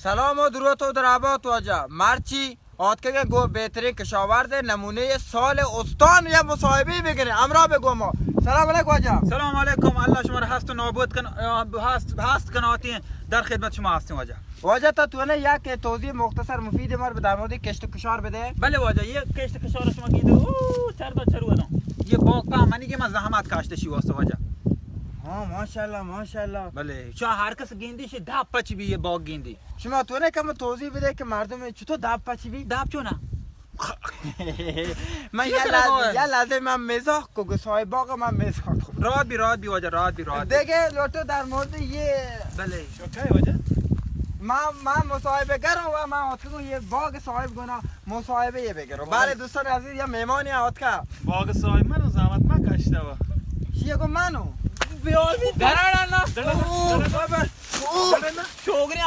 سلام و درود و درابات واجہ، مرچی آتکگے گو بہترین کشاورز نمونہ سال استان یا مصاحبے بگریں، ہمراہ بگو ما۔ سلام علیکم واجہ۔ سلام علیکم، اللہ شما را ہست و نابود کن، ہست، ہست کناتی ہیں، در خدمت شما ہستیں واجہ۔ واجہ تا تو نے یک توضیح مختصر مفید مر در مورد کشت و کشار بدے۔ بلے واجہ، یہ کشت و کشار شما گیندے، او چردا چرو اداں۔ یہ باغ پا منی کہ من زحمت کاشتے شی واسطہ واجہ۔ ہاں، ماشاءاللہ، ماشاءاللہ۔ بلے، چا ہر کس گیندی شی دپ پچ بی یہ باغ گیندی۔ شما تو نے کم توضیح بدے کہ مردم چطور دپ پچ بی؟ دپ چونا؟ من چی یا کنگا لحظہ، ہے؟ یا لحظہ من مزاح کو گو، صاحب باغ من مزاح کو۔ رات بی، رات بی واجہ، رات بی، رات بی۔ دیگه لوٹو در مورد یہ بلے۔ شکای واجہ؟ من، من مصاحبه گرم و من آتکو یہ باغ صاحب گنا مصاحبه یہ بگرو۔ بلے۔ بلے دوستان عزیز، یا مہمانی آتکا۔ باغ صاحب منو زحمت ما کشتا و۔ چیه گو منو؟ بیار بی۔ درارا نا۔ درارا، او، درارا۔ بابا۔ او۔ درارا۔ شوگری